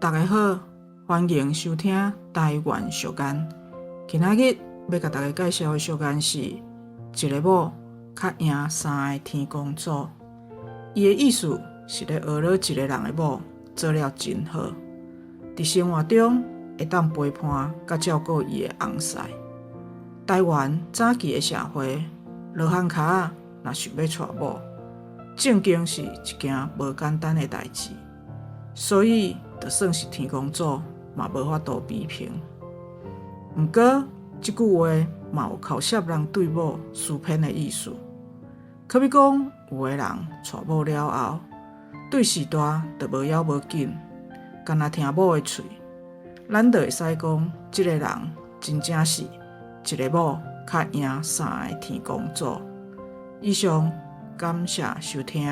逐家好，歡迎收聽台灣俗諺。今仔日欲共大家介紹的俗諺是一个某較贏三个天公祖。伊的意思是咧呵咾一个人的某做了真好，佇生活中會當陪伴佮照顧伊的翁婿。台灣早期的社會，羅漢跤仔若想欲娶某，正經是一件無簡單的代誌，所以就算是天公祖嘛無法度比評。毋過，這句話嘛有口澀人對某輸騙的意思。可比講，有的人娶某了後，對序大就無要無緊，干焦聽某的喙，咱就會使講，這個人真正是一个某較贏三个天公祖。以上，感謝收聽。